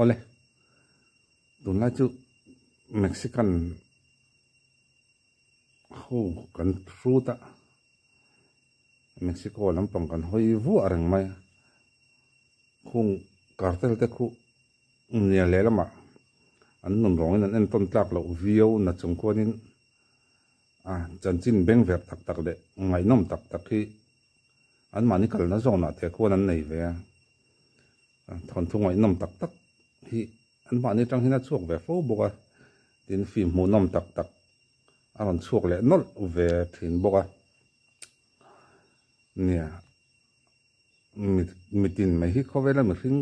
Awle, tunlai chu Mexican ho kan hrut a, Mexico lampang kan hawi vuah reng mai a, khung cartel te khu nia lehlamah an nun rawngin an entawn tlak loh viau na chung khuanin a chanchin beng verh tak tak leh ngaihnawm tak tak hi anmahni kalna zawnah te khuan an nei ve a. Thawnthu ngaihnawm tak tak hi an mahni atang hian a chhuak ve fo bawk a, tin film hmuhnawm tak tak a rawn chhuak leh nawlh ve thin bawk a. Nia, mitin mai hi khawvela mihring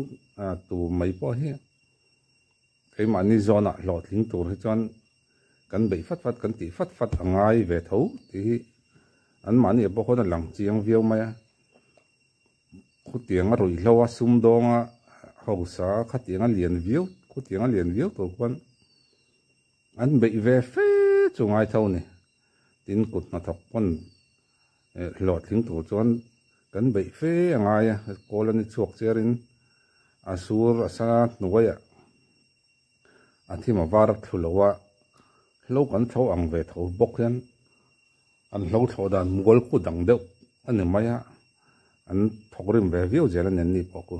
tu mai pawh hi keimahni zawnah hlawhtling tur hi chuan kan beih fat fat kan tih fat fat a ngai ve tho tih hi an mahni ah pawh khawn a lang chiang viau mai a. Khutiang a ruihhlo a sumdawng a hausa a khatiang a lian viau khutiang a lian viau tur khuan an beih ve fe chu ngai tho a ni. Tin kut hnathawk pawn eh hlawhtling tur chuan kan beih fe a ngai a kawl a ni chhuak chiar in a sur a sa hnuaiah a thim a var a thlu lo a hlo kan thlo ang ve tho bawk hian. An hlo thlawh dan mual khu dang deuh a ni mai a, an thawk rim ve viau zel a ni an ni pawh khu.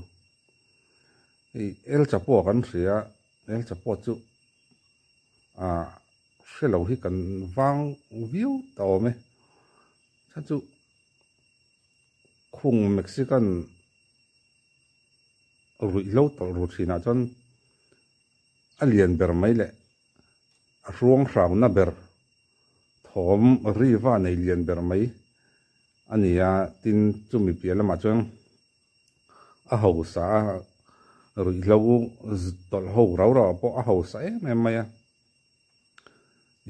Hei El Chapo kan hria, El Chapo chu ah hre lo hi kan vang viau ta awm e. Chhan chu khung Mexican ruihhlo tawlh ru thinah chuan a lian ber mai leh a hruang hrauna ber Thawm riva nei lian ber mai a ni a, tin chumi piah lamah chuan a hausa a, ruihhlo tawlh ho rau rau ah pawh a hausa em em mai a,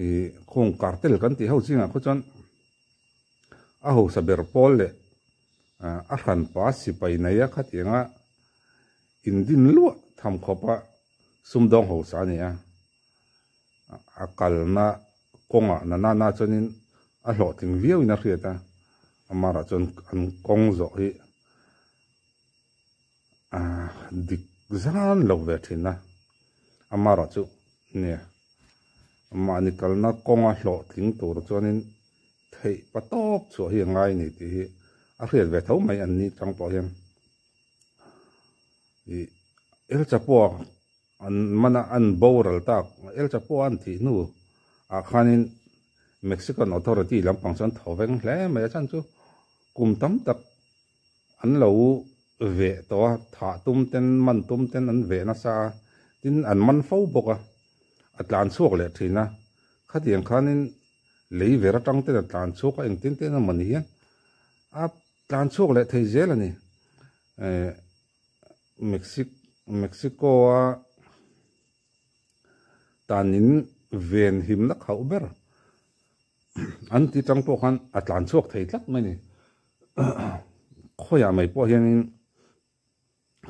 ih khung cartel kan tih ho zingah khaw chuan a hausa ber pawl leh a hranpa sipai nei a khatianga indin luah tham khawpa sumdawng hausa a ni a. A kalna kawngah na nana chuanin a hlawhtling viauin a hriat a, amarah chuan an kawng zawh hi a dik zan lo ve thin a, amarah chu nia mahni kalna kawnga hlawhtling tur chuanin theih pa tawp chhuah hi a ngai a ni tih hi a hriat ve tho mai an ni chang pawh hian ih El Chapo a An man a, an boral tak. El Chapo an thih hnu ah khanin Mexican authority lampang chuan thaw veng hle mai a, chhan chu kum tam tak an lo veh tawh a, thah tum ten, man tum ten an veh nasa a, tin an man fo bawk a, a tlan chhuak leh thin a, khatiang khanin lei ver atang ten a tlan chhuak a, engtin ten emaw ni hian a tlan chhuak leh thei zel a ni. Eh. Mexico a tanin ven himna khauh ber an ti tang pawh khan a tlan chhuak thei tlat mai ni. Khawiah mai pawh hianin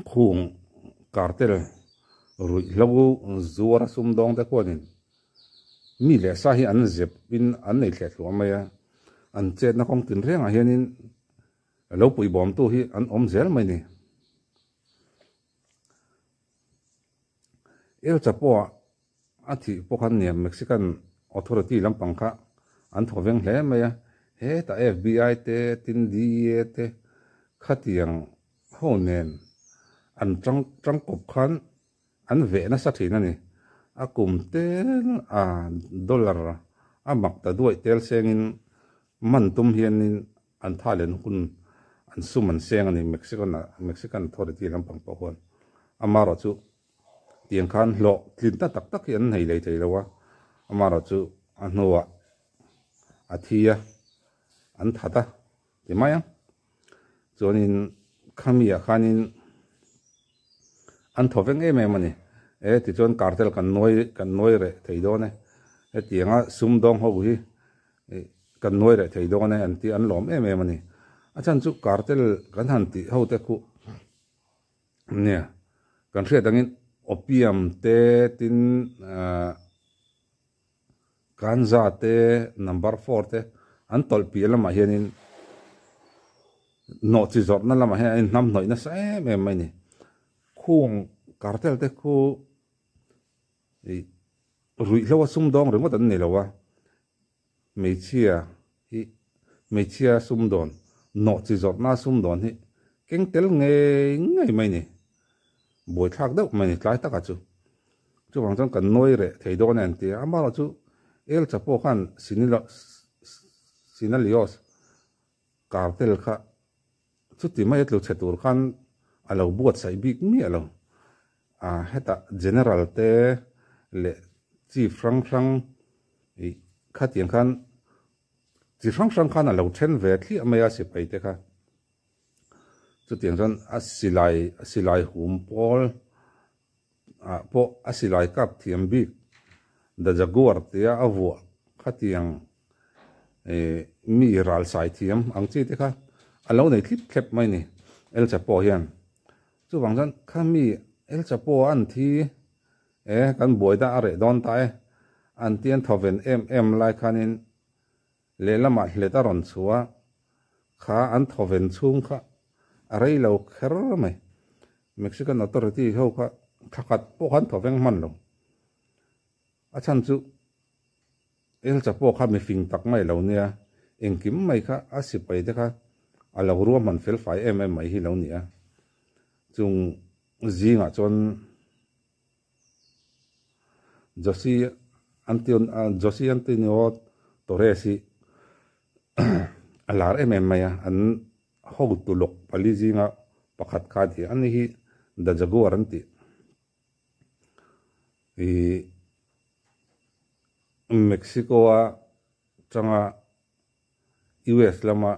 khung cartel ruihhlo zuar sumdawng te khuanin mi leh sa hi an zep in an nei thleh thluah mai a, an chetna kawng tinrengah hianin Lo puihbawmtu hi an awm zel mai ni. El Chapo a thih pawh khan nia Mexican authority lampang kha an thaw veng hle mai a, hetah FBI te tin DEA te khatiang ho nen an tang tangkawp khan an veh nasa thin a ni. A kum tel a dollar a mak ta duaih tel sengin man tum hianin An tha len hun an sum an seng a ni Mexican ah Mexican authority lampang pawh khuan amaherawhchu tiang khan hlawh tlin ta tak tak hi an nei lei thei lo a, amaherawhchu a hnuah a thi a an that a ti mai ang chuanin khami ah khanin an thaw veng em em a ni e tichuan cartel kan nuai kan nuai reh thei dawn e hetianga sumdawng ho hi Ih, kan nuai reh thei dawn e an ti an lawm em em a ni. A chhan chu cartel kan han tih ho te khu nia, kan hriat angin opium te tin ah ganja te number four te an tawlh piah lamah hianin nawhchi zawrhna lamah hian an inhnamhnawih nasa em em mai a ni. Khung. Cartel te khu ih ruihhlo a sumdawng ringawt an ni lo a, hmeichhia hi hmeichhia sumdawn nawh chi zawrhna sumdawn hi keng tel ngei ngei mai ni, buaithlak deuh mai ni tlai takah chu. Chuvang chuan kan nawi reh thei dawn a en tia, amaherawh chu El Chapo khan Sinalios cartel kha chuti mai a tlu chhe tur khan a lo buatsaih bik miah lo. A hetah General te leh Chief hrang hrang ih khatiang khan chi hrang hrang khan a lo then ve thliah mai a sipai te kha. Chutiang chuan a silai silai hum pawl ah pawh a silai kap thiam bik The Jaguar tia a vuah khatiang ih mi ral sai thiam ang chi te kha a lo nei thlip thlep mai ni El Chapo hian. Chuvang chuan khami El Chapo a an thi e kan buai dah a reh dawn ta e an ti an thawven em em lai khanin Lehlamah hlet a rawn chhuah a, kha an thawven chhung kha a rei lo kher mai. Mexican authority ho kha thla khat pawh khan thawveng hman lo. A chhan chu El Chapo kha mifing tak mai lo nia, engkim mai kha a sipai te kha a lo ruahman fel fai em em mai hi lo ni a. Chung zingah chuan Jose Jose Antonio Torres hi a lar em em mai a, an hotu lawk pali zinga pakhat kha a ni a, ani hi The Jaguar an tih ih Mexico a tanga US lama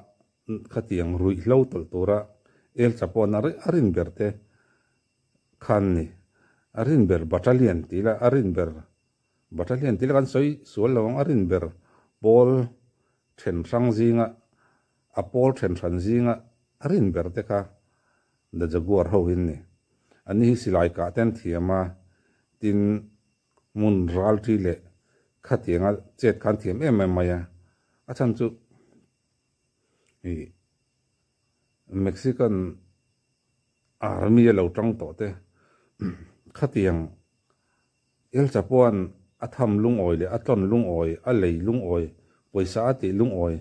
khatiang ruihhlo tawlh tura El Chapo an a rin ber te khan ni. A rin ber battalion tih la a rin ber battalion tih la kan sawi sual lo ang a rin ber pawl then hrang zinga a pawl then hran zinga a rin ber te kha The Jaguar ho hi an ni. Ani hi silai kah te an thiam a, tin hmun ralṭi leh khatianga chet khan thiam em em mai a, a chhan chu ih Mexican army a lo tang tawh te khatiang El Chapo-a'n a tham lungawi leh a tlawn lungawi, a lei lungawi, pawisa a tih lungawi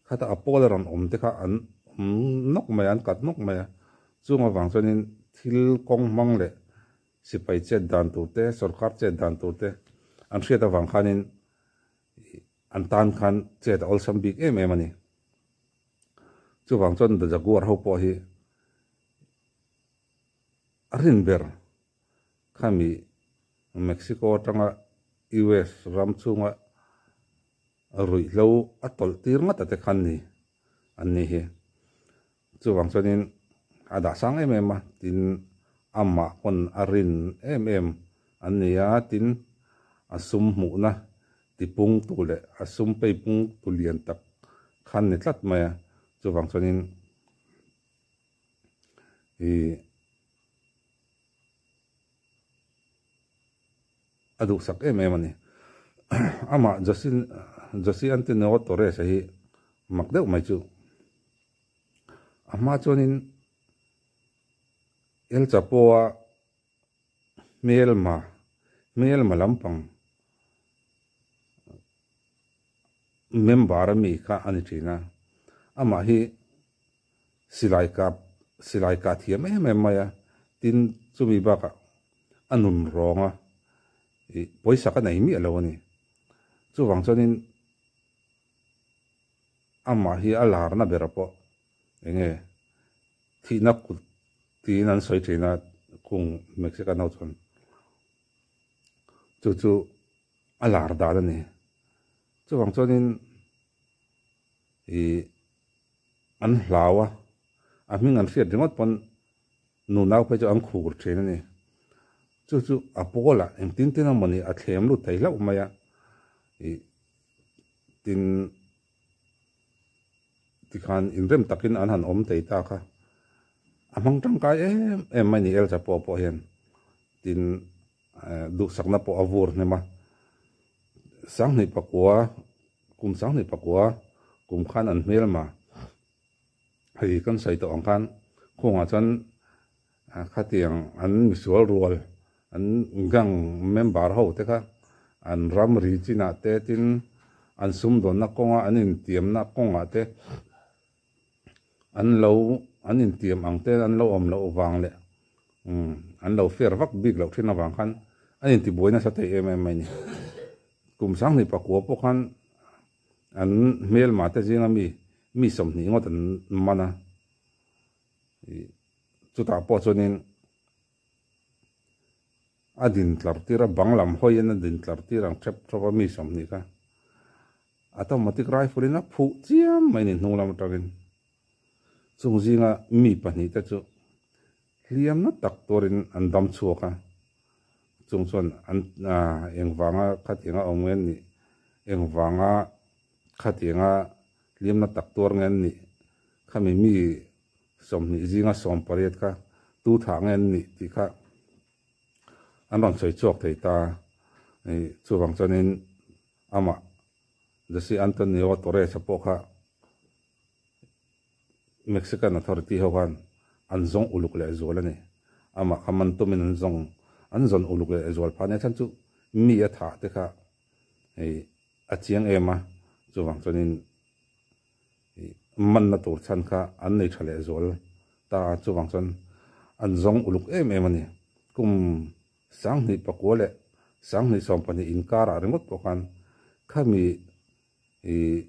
khata a pawl a rawn awm te kha an awm nawk mai a, an kat nawk mai a, chung avang chuanin thil kawng hmang leh Sipai chet dan tur te, sorkar chet dan tur te an hriat avang khanin an tan khan chet a awlsam bik em em a ni. Chuvang chuan The Jaguar ho pawh hi a rin ber khami Mexico atanga US ram chhunga ruihhlo a tawlh tir ngat a te khan ni an ni hi. Chuvang chuanin a dah sang em em a, tin amah pawn a rin em em an ni a, tin a sum hmuhna tipung tu leh a sum peipung tu lian tak khan ni tlat mai a, chuvang chuanin ih a duhsak em em a ni. Amah Jose Antonio Torres-a hi mak deuh mai chu. A hma chuanin El Chapo-a hmelma hmelma lampang member ami kha a ni thin a, amah hi silai kap silai kah thiam em em mai a, tin chumi bakah a nun rawng a ih pawisa ka nei miah lo a ni. Chuvang chuanin. Amah hi a larna ber pawh eng nge thihna kut tiin an sawi thin a kung Mexican ho chuan chu chu a lar dan a ni. Chuvang chuanin ih an hlau a, a hming an hriat ringawt pawn nunau phei chu an khur thin a ni. Chu chu a pawlah engtin tin emawni a thlem lut thei hlauh mai a ih. Tin, tikhan inrem takin an han awm thei ta kha a hmang tangkai em em mai ni El Chapo pawh hian tin duhsakna pawh a vur hnem a, Sanghnih pakua kum Sanghnih pakua kum khan an hmelma hei kan sawi tawh ang khan khuangah chuan. Khatiang an misual rual an gang member ho te kha an ramri chinah te tin an sumdawnna kawnga an intiamna kawngah te an lo an intiam ang te an lo awm loh vang leh an lo fair vak bik loh thin avang khan an intibuai nasa thei em em mai a ni. Kum sanghnih pakua pawh khan an hmelma te zinga mi mi 20 ngawt an man a. Chutah pawh chuanin a din tlar tir a, bang lam hawiin a din tlar tir ang thep thawp a mi 20 kha automatic rifle in a phuh chiam mai a ni hnung lam atangin. Chung zinga mi pahnih te chu hliamna tak tuarin an dam chhuak a, chung chuan an engvanga khatianga awm nge an nih, engvanga khatianga hliamna tak tuar nge an nih, khami mi 20 zinga 18 kha tu thah nge an nih tih kha an rawn sawi chhuak thei ta. Chuvang chuanin amah Jose Antonio Torres-a pawh kha Mexican authority ho khan an zawng uluk leh zual a ni. Amah kha man tumin an zawng an zawn uluk leh zual phah a nia chhan chu mi a thah te kha hei a chiang em a, chuvang chuanin manna tur chhan kha an nei tha leh zual ta a, chuvang chuan an zawng uluk em em a ni. Kum 2009 leh 2012 inkarah ringawt pawh khan khami ih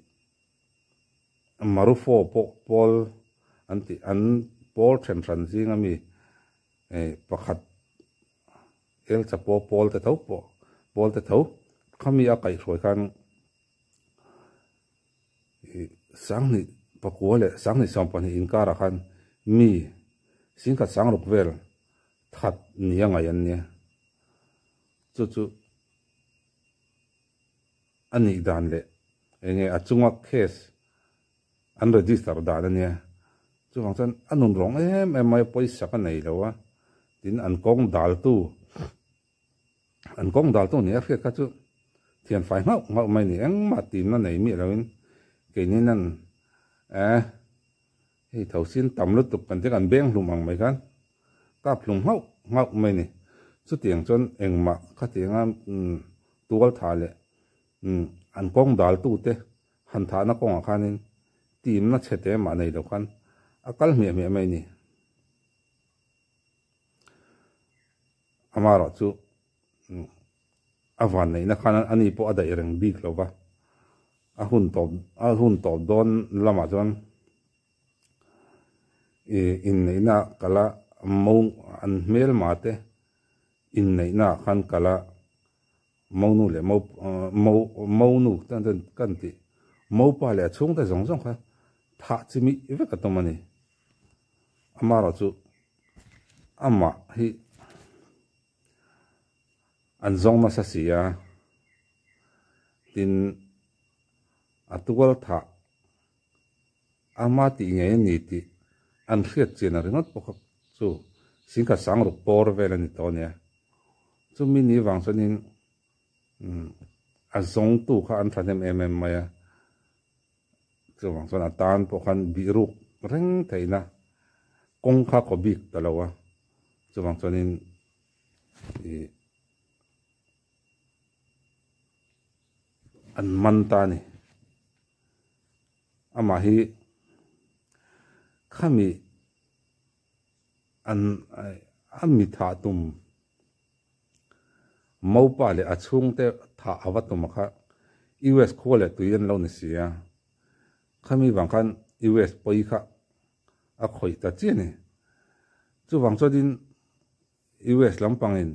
Marufo pawh pawl an tih an pawl then hran zinga mi pakhat El Chapo pawl te tho pawh pawl te tho khami a kaihhruai khan 2009 leh 2012 inkarah khan mi 10,600 vel that ni a ngaih an nia. Chu chu a nih dan leh enge a chunga case an register dan a nia. Chuvang chuan a nun rawng em em mai a, pawisa ka nei lo a, tin an kawng daltu an kawng daltu ni a hriat kha chu thian fai nghauh nghauh mai a ni. Engmah timna nei miah loin keini nan eh hei tho sin tam lutuk kan ti kan beng hlum ang mai khan kap hlum nghauh nghauh mai a ni. Chutiang chuan engmah khatianga tual tha leh an kawng daltu te han thahna kawngah khanin timna chhe te mah nei lo khan a kal hmiah hmiah mai a ni. Amaherawh chu a van neihna khan ani pawh a daih reng bik lo va, a hun tawp a hun tawp dawn lamah chuan ih inneihna kala mo an hmelma te inneihna ah khan kala monu leh mo mo monu kan tih mopa leh a chhungte zawng zawng kha thah chi mih vek a tum a ni. Amaherawh chu amah hi an zawng nasa si a, tin a tual thah ama tih ngei a ni tih an hriat chian a ringawt bawk a, chu 10,600 pawr vel a ni tawh a nia. Chumi ni vang chuanin a zawngtu kha an thahnem em em mai a. Chuvang chuan a tan pawh khan bih ruk reng theihna kawng kha kaw bik ta lo a, chuvang chuanin ih an man ta a ni. Amah hi khami an a mi thah tum Mopa leh a chhungte thah a va tum a kha US khua leh tui an lo ni si a, khami vang khan US pawi kha a khawih ta chiah a ni. Chuvang chuanin US lampangin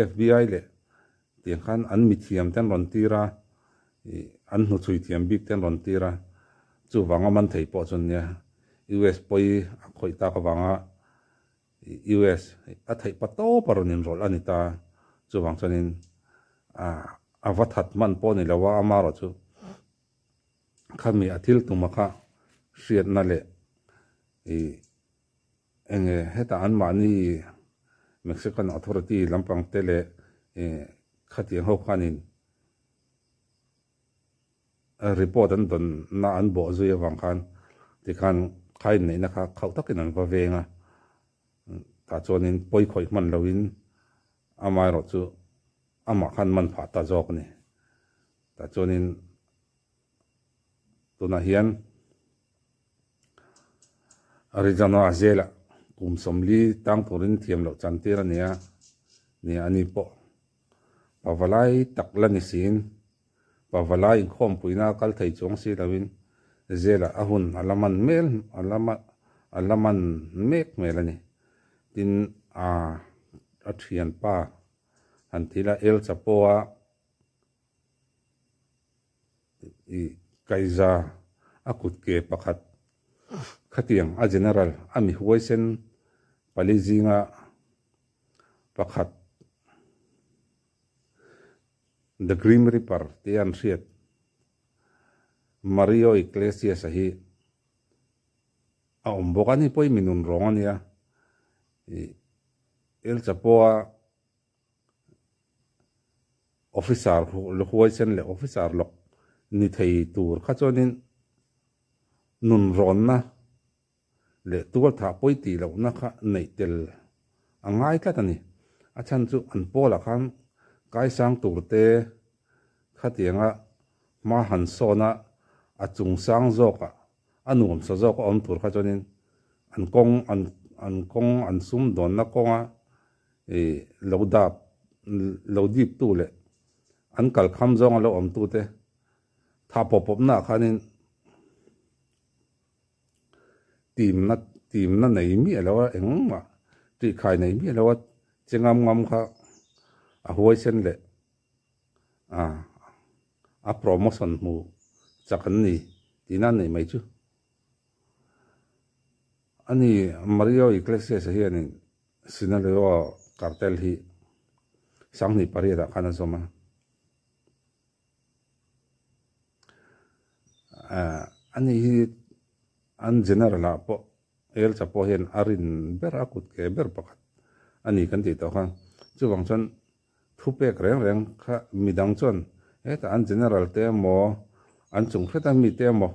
FBI leh tiang khan an mithiam te an rawn tir a, an hnuchhui thiam bik te an rawn tir a, chuvanga man thei pawh chu an nia. US pawi a khawih tak avanga US a theih pa tawp a rawn inrawlh a ni ta. Chuvang chuanin a va that hman pawh a ni lo a, amaherawh chu khami a thil tuma kha hriatna leh ih enge hetah anmahni Mexican authority lampang te leh ih khatiang ho khanin report an dawn na an bawh zui avang khan tikhan kha inneihna kha khauh takin an va veng a. Tah chuanin pawi khawih hman loin amaherawh chu amah khan man phah ta zawk a ni. Tah chuanin tunah hian Arizona zelah kum 40 tang turin thiam loh chan tir a ni a, nia a ni pawh pavalai tak la ni siin pavalai inkhawmpuina a kal thei chuang si loin zelah a hun a la man mel a la a la man mek hmel a ni. Tin a a thianpa han ti ila El Chapo-a I kaiza a kut ke pakhat khatiang a general a mi huaisen pali zinga pakhat The Grim Reaper tia an hriat Mario Iglesias a hi a awm bawk a ni pawhin mi nun rawng a nia i El Chapo-a Officer huaisen leh officer lawk ni thei tur kha chuanin nunrawnna leh tualthah pawi tih lohna kha neih tel a ngai tlat a ni. A chhan chu an pawlah khan kaisang tur te khatianga hma han sawna a chung sang zawkah a nuamsa zawk a awm tur kha chuanin an kawng an an kawng an sumdawnna kawnga ih lo dap lo dip tu leh an kal kham zawnga lo awm tute thah pawp pawp naah khanin timna timna nei miah lo a engmah tihkhai nei miah lo a che ngam ngam kha a huaisen leh ah a promotion hmu chak an ni tihna an neih mai chu. Ani Mario Iglesias hianin Sinaloa cartel hi 28 ah khan a zawm a. Ani hi an general ah pawh El Chapo hian a rin ber a kut ke ber pakhat a ni kan tih tawh kha. Chuvang chuan Thupek reng reng kha midang chuan hetah an general te emaw, an chung hreta mi te emaw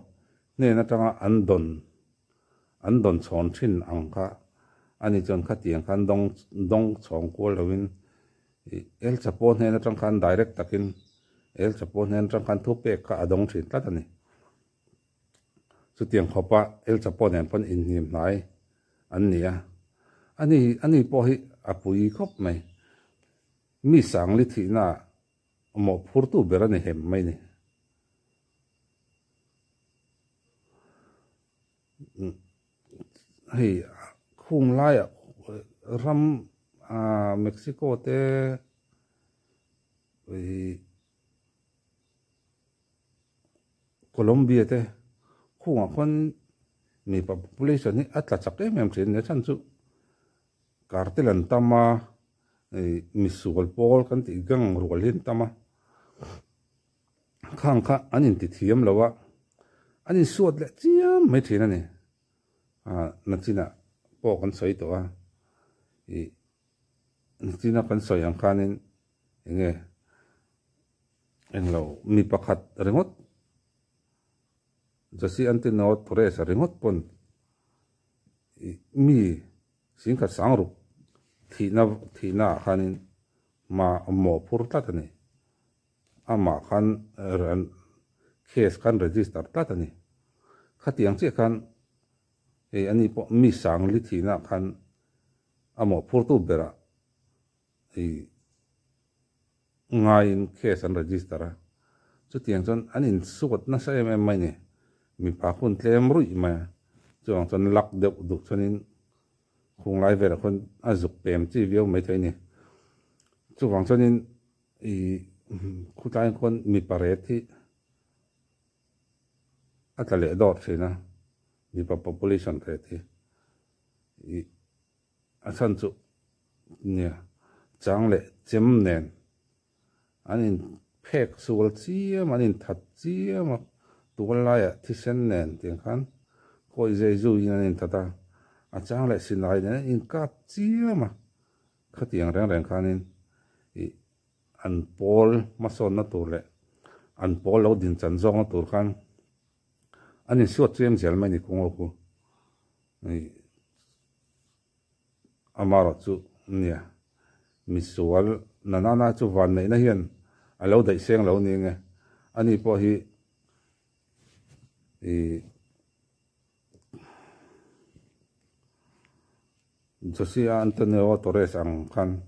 hnen atanga an dawn an dawn chhawn thin ang kha a ni chuan khatiang khan dawng dawng chhawng kual loin El Chapo hnen atang khan direct takin El Chapo hnen atang khan thupek kha a dawng thin tlat a ni. Chutiang khawpa El Chapo nen pawn inhnim hnai an ni a, ani ani pawh hi a pui khawp mai. Mi sangli thihna mawhphurtu ber a ni hem mai ni. Hei khung laiah ram Mexico te Colombia te khungah khuan mipa population hi a tla chak em em thin a ni a chhan chu cartel an tam a ih misual pawl kan tih gang rual hi an tam a khang kha an inti thiam lo a an insuat leh chiam mai thin a ni ah nachinah pawh kan sawi tawh a ih nachina kan sawi ang khanin eng nge. Englo, mi pakhat ringawt, Jose Antonio Torres a ringawt pawn mi singkhat sangruk thihna thihna ah khanin hma mawh phur tlat a ni. Amah khan case khan register tlat a ni. Khatiang chiah khan hei ani pawh mi sangli thihna ah khan a mawhphurtu berah Hei ngaiin case an register a, chutiang chuan an insuat nasa em em mai ni. Mipa hun tlem ruih mai a, chuvang chuan luck deuh duh chuanin khung lai velah khuan a zuk pem chi viau mai thei a ni. Chuvang chuanin ih khawtlaiah khuan mipa ret hi a tla leh dawr thin a, mipa population ret hi ih. A chhan chu nia chang leh chem nen an in phek sual chiam an in that chiam a tual laiah thisen nen tiang khan kawi zai zuiin an in that a a chang leh silai nen an in kap chiam a khatiang reng reng khanin ih an pawl hmasawnna tur leh an pawl lo din chan zawkna tur khan an in suat chiam zel mai a ni kawng ho khu. Amarawh chu nia, misual na nana chu vanneihna hian a lo daih seng lo ni nge, ani pawh hi ih Jose Antonio Torres ang khan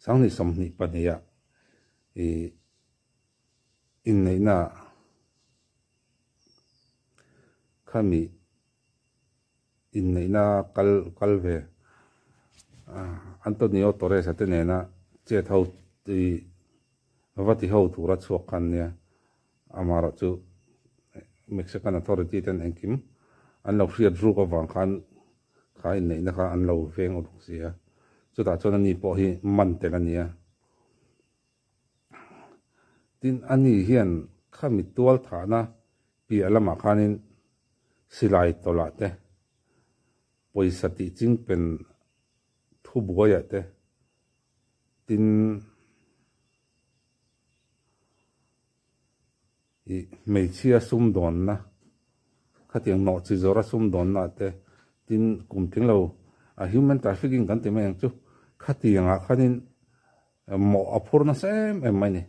Sanghnih 22 ah ih inneihna khami inneihna kal kal ve Antonio Torres a te nena chet ho ih va ti ho tura chhuak khan nia amarawh chu Mexican authority ten engkim an lo hriat ruk avang khan kha inneihna kha an lo veng uluk si a chutah chuan ani pawh hi man tel a ni a. Tin, ani hian khami tual thahna piah lamah khanin silai tawlh te, pawisa tih chingpen thubuaiah te, tin ih hmeichhia sumdawnna, khatiang nawh chi zawrha sumdawnna te, tin kum tling lo a human trafficking kan ti mai ang chu, khatiangah khanin mawh a phur nasa em em mai a ni.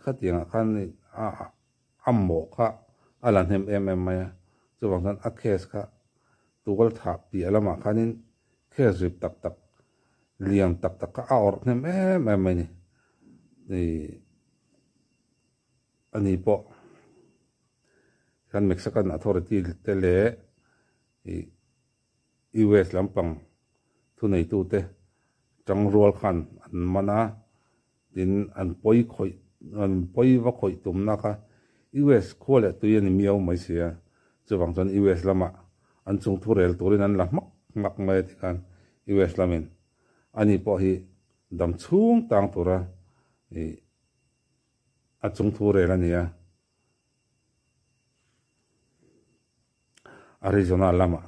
Khatiangah khan a a mawh kha a la hnem em em mai a, chuvang chuan a case kha tual thah piah lamah khanin case rip tak tak lian tak tak kha a awrh hnem em em mai a ni. Ih. A ni pawh kan Mexican authority te leh ih US lampang thuneitu te tangrual khan an man a, tin an pawi khawih an pawi va khawih tumna kha US khua leh tui a ni miau mai si a, chuvang chuan US lamah an chung thu rel turin an la hmak hmak mai a ti khan US lamin a ni pawh hi dam chhung tang tura ih A chung thu rel a ni a, Arizona lamah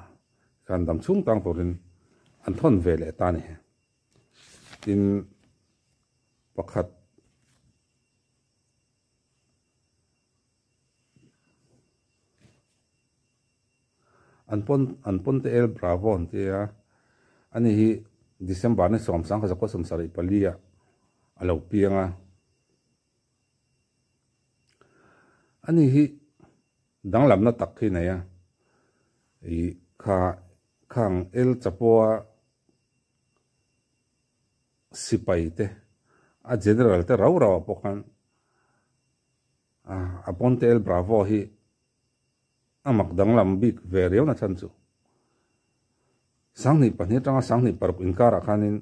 khan dam chhung tang turin an thawn ve leh ta a ni. Tin, pakhat an pawn an pawn te El Bravo an ti a, ani hi December ni 1974 ah a lo piang a. Ani hi danglamna tak hi nei a, ih kha khang El Chapo a sipai te a general te rau rau ah pawh khan a Ponte El Bravo hi a mak danglam bik ve riau na chhan chu 2002 atanga 2006 inkarah khanin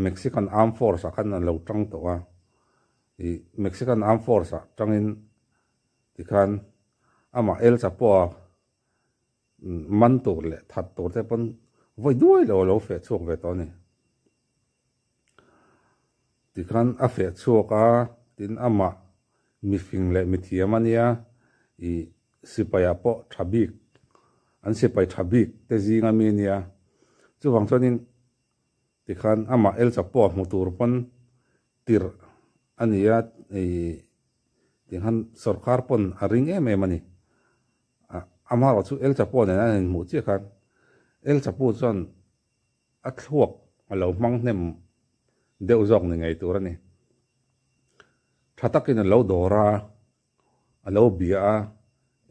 Mexican Armed Force ah khan an lo tang tawh a, ih Mexican Armed Force ah tangin tikhan amah El Chapo a man tur leh that tur te pawn vawi duai lo a lo feh chhuak ve tawh a ni. Tikhan a feh chhuak a, tin amah mifing leh mithiam a nia, ih sipai ah pawh tha bik, an sipai tha bik te zing ami a nia. Chuvang chuanin Tikhan amah El Chapo a hmu tur pawn tirh a ni a, ih tikhan sorkar pawn a ring em em a ni. Amaherawh chu El Chapo nen an inhmuh chiah khan El Chapo chuan a thluak a lo hmang hnem deuh zawk ni ngei tur a ni. Tha takin a lo dawr a, a lo bia a,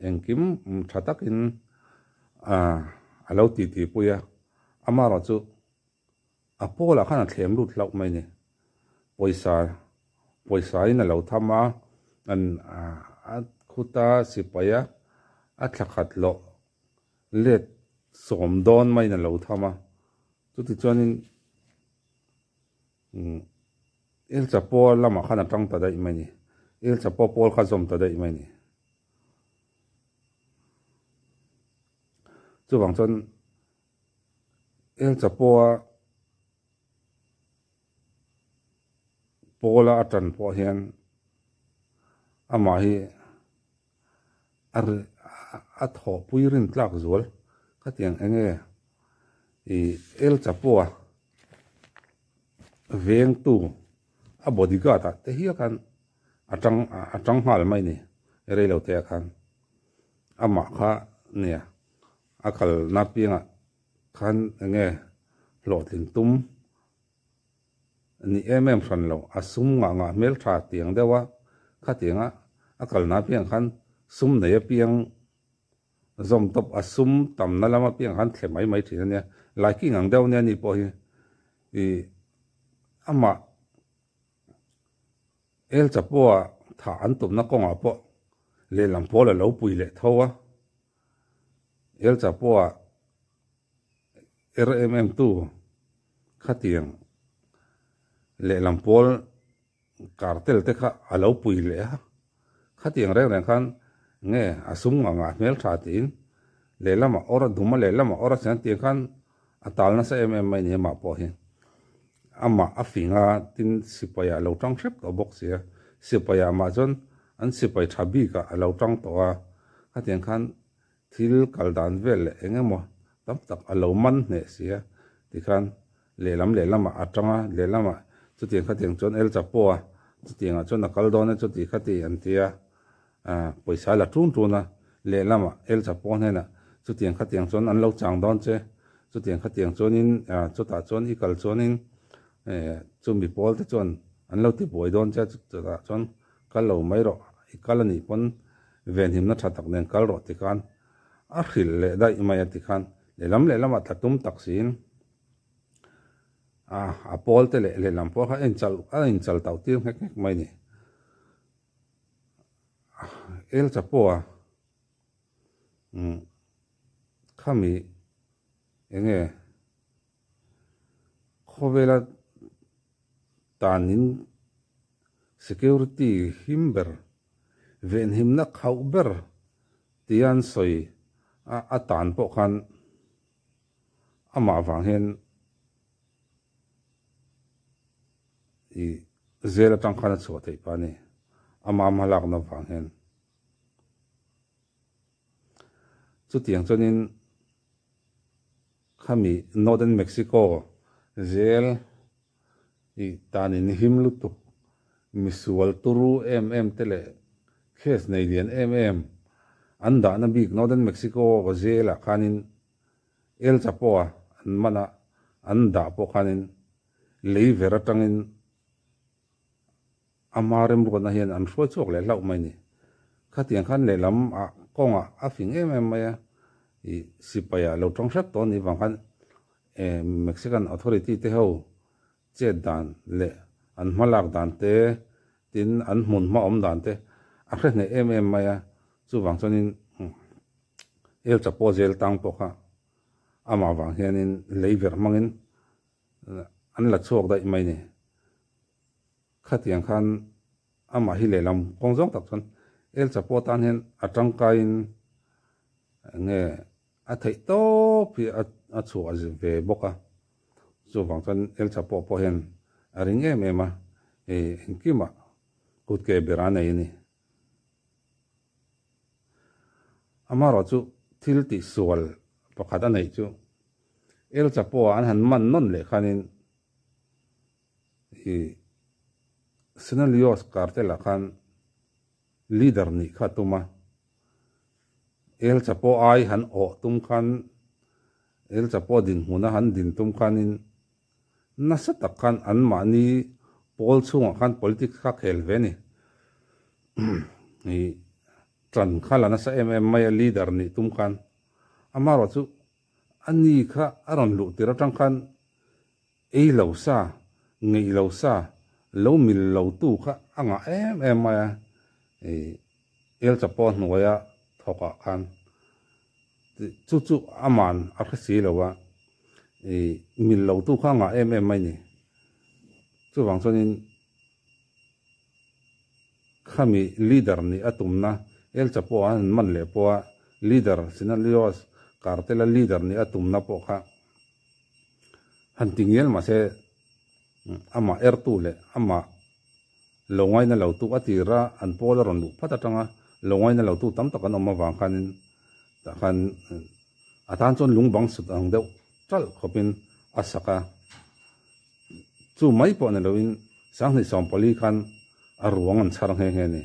engkim tha takin a lo titi pui a, amaherawh chu a pawlah khan a thlem lut hlauh mai a ni. Pawisa pawisa in a lo tham a, an a khuta sipai a a thla khat loh let sawm dawn maiin a lo tham a, chutichuanin Umm El Chapo lamah khan a tang ta daih mai ni. El Chapo pawl kha zawm ta daih mai ni. Chuvang chuan El Chapo a pawla a tan pawh hian amah hi a a thawhpui rin tlak zual khatiang eng nge ih El Chapo a vengtu a bodyguard ah te hial khan a tang a tang nghal mai a ni. rei lo te ah khan amah kha nia a kalna piangah khan enge hlawhtlin tum ni em em hran lo, a sum ngah ngah hmel tha tiang deuh a, khatianga a kalna apiang khan sum nei apiang zawm tawp, a sum tamna lam apiang khan thle mai mai thin a nia, laiking ang deuh nia ni pawh hi ih amah El Chapo-a thah an tumna kawngah pawh lehlam pawl a lo pui leh tho a, El Chapo-a Er em em tu khatiang lehlam pawl cartel te kha a lo pui leh a, khatiang reng reng khan nge a sum ngah ngah hmel tha tiin lehlamah awr a dum a lehlamah awr a siam tiang khan a tal nasa em em mai ni amah pawh hi amah a fing a tin sipai ah a lo tang hrep tawh bawk si a, sipai ah mah chuan an sipai tha bik ah a lo tang tawh a, khatiang khan Thil kal dan vel leh eng emaw tam tak a lo man hneh si a, tikhan lehlam lehlamah a tang a, lehlamah chutiang khatiang chuan El Chapo a, chutiangah chuan a kal dawn e chuti khati an ti a, pawisa la tun tun a, lehlamah El Chapo hnenah chutiang khatiang chuan an lo chang dawn che, chutiang khatiang chuanin chutah chuan i kal chuanin chumi pawl te chuan an lo ti buai dawn che, chutah chuan kal lo mai rawh, i kal a nih pawn venhimna tha tak nen kal rawh tikhan a hrilh leh daih mai a tikhan lehlam lehlamah tla tum tak siin a a pawl te leh lehlam pawh kha a inchal a inchal tauh tir nghek nghek mai a ni. El Chapo a umm khami enge khawvela tanin security him ber, venhimna khauh ber tia an sawi a a tan pawh khan amah vang hian ih zel atang khan a chhuah theih pah a ni, amah hmalakna vang hian. Chutiang chuanin khami Northern Mexico zel Ih tan in him lutuk, misual turu em em te leh case nei lian em em an dahna bik Northern Mexico jail ah khanin El Chapo a an man a an dah pawh khanin lei ver atangin ama remruatna hian an hruai chhuak leh hlauh mai ni. Khatiang khan lehlam ah kawngah a fing em em mai a, ih sipai ah lo tawng hrep tawh a nih vang khan Mexican authority te ho chet dan leh an hmalak dan te tin an hmun hma awm dan te a hre hneh em em mai a, chuvang chuanin El Chapo jail tang pawh kha amah vang hianin lei verh hmangin an la chhuak daih mai ni. Khatiang khan amah hi lehlam kawng zawng tak chuan El Chapo tan hian a tangkaiin enge A theih tawp hi a chhuah ve bawk a, chuvang chuan El Chapo pawh hian a ring em em a, hei engkimah kut ke ber a nei a ni. Amaherawh chu thil tihsual pakhat a neih chu El Chapo ah an han man nawn leh khanin ih Sinalios cartel ah khan leader nih kha a tum a. El Chapo ai han awh tum khan, El Chapo dinhmuna han din tum khanin nasa tak khan anmahni pawl chhungah khan politics kha khel ve a ni. Ih tan kha la nasa em em mai a leader nih tum khan. Amaherawh chu a ni kha a rawn luh tir atang khan ei lo sa, ngeih lo sa, lo mil lo tu kha a ngah em em mai a. Ih El Chapo hnuaia thawkah khan chu chu aman a hre si lo a, ih mil lo tu kha a ngah em em mai ni. Chuvang chuanin khami leader nih a tumna El Chapo an han man leh pawha leader Sinaloa cartel-a leader nih a tumna pawh kha han ti ngial mahse amah ertu leh amah lo ngaina lo tu a tira an pawl a rawn luh phat atanga lo ngaina lo tu tam tak an awm avang khanin tah khan a tan chuan lung bang sut ang deuh talh khawpin a sak a, chu mai pawh ni loin 2040 khan a ruang an chhar nghe nghe a ni.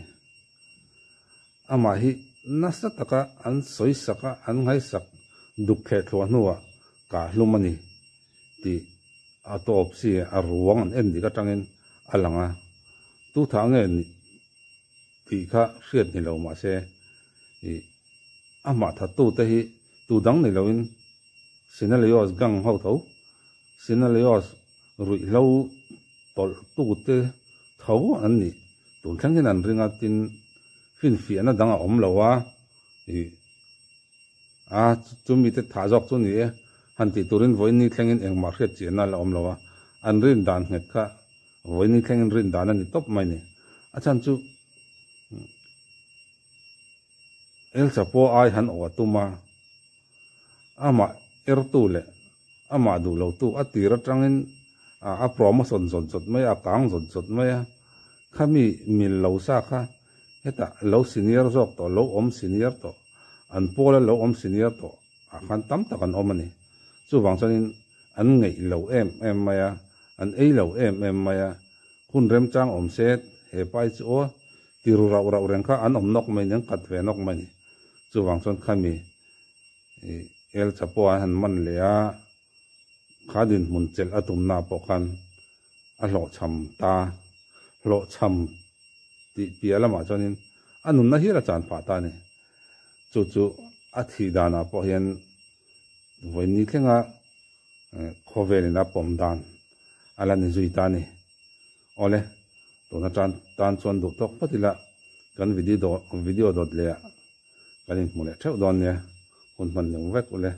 Amah hi nasa taka an sawi sak a, an nghaisak duk thleh thluah hnuah kah hlum a ni tih autopsy a ruang an en dik atangin a lang a. Tu thah nge nih tih kha hriat ni lo mahse ih amah thattute hi tu dang ni loin Sinaleos gang ho tho, Sinaleos ruihhlo tawlhtute tho an nih tun thleng hian an ring a, tin finfiahna dang a awm lo a, ih a chumi te thah zawk chu ni e, han tih turin vawiin thlengin engmah hriat chiahna la awm lo a, an rin dan nghet kha vawiin thlengin rin dan a ni tawp mai ni. A chhan chu El Chapo ai han awh a tum a, amah ertu leh amah duh lotu a tir atangin a promotion zawt zawt mai a, a kang zawt zawt mai a, khami mil lo sa kha hetah lo senior zawk tawh, lo awm senior tawh, an pawla lo awm senior tawh ah khan tam tak an awm a ni. Chuvang chuanin an ngeih lo em em mai a, an ei lo em em mai a, hun remchang awm se he pai chu aw ti ru rauh rauh reng kha an awm nawk mai ni, an kat ve nawk mai ni. Chuvang chuan khami El Chapo an han man leh a, kha dinhmun chelh a tumna pawh khan a hlawhchham ta, hlawhchham tih piah lamah chuanin a nunna hial a chan phah ta a ni. Chu chu a thih danah pawh hian vawiin ni thlenga khawvelin a pawm dan a la ni zui ta a ni. Awle, tuna tan tan chuan duh tawk phawt ila kan video video dawt leh ah kan inhmu leh theuh dawn nia, hun hman lung vek ule.